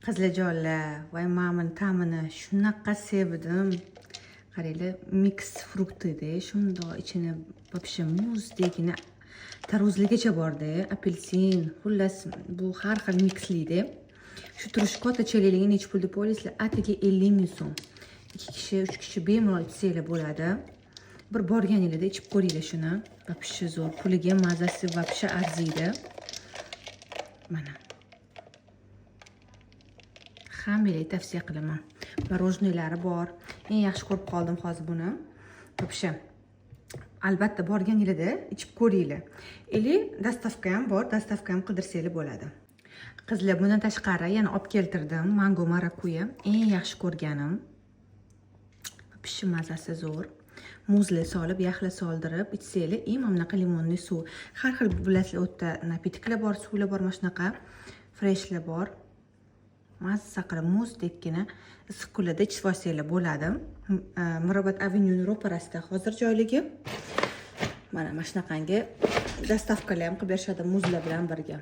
Qizlarjonlar, voy, mana buni ta'mini shunaqa sevdim. Qaranglar, микс фрукты da, shundoq ichini вообще muzdekgina, tarvuzligacha borda, apelsin, xullas, bu har xil mixlida. Shu turish katta chelakligi nechi pul deb o'ylaysizlar? Atigi 50 000 so'm. Ikki kishi, uch kishi bemalol ichsanglar bo'ladi. Bir borganinglarda ichib ko'ringlar shuni. Вообще zo'r, puliga mazasi вообще arziydi. Mana, hammanglarga tavsiya qilaman. Мороженый lari bor. Eng yaxshi ko'rib qoldim hozir buni. Вообще, albatta borganinglarda ichib ko'ringlar. Или доставка ham bor, доставка ham qildirsanglar bo'ladi. Qizlar, bundan tashqari yana olib keltirdim mango marakuya. Eng yaxshi ko'rganim. Вообще mazasi zo'r. Muzli solib, yaxla soldirib ichsanglar, и mana bunaqa limonli suv. Har xil, bilasizlar, u yerda напиток lar bor, suvlar bor, mana shunaqa freshlar bor. Mazza qilib muzdekkina issiq kunlarda ichib olsanglar bo'ladi. Mirobod Avenyuni ro'parasida hozir joyligi. Mana shunaqangi доставка lar ham qilib berishadi muzlar bilan birga.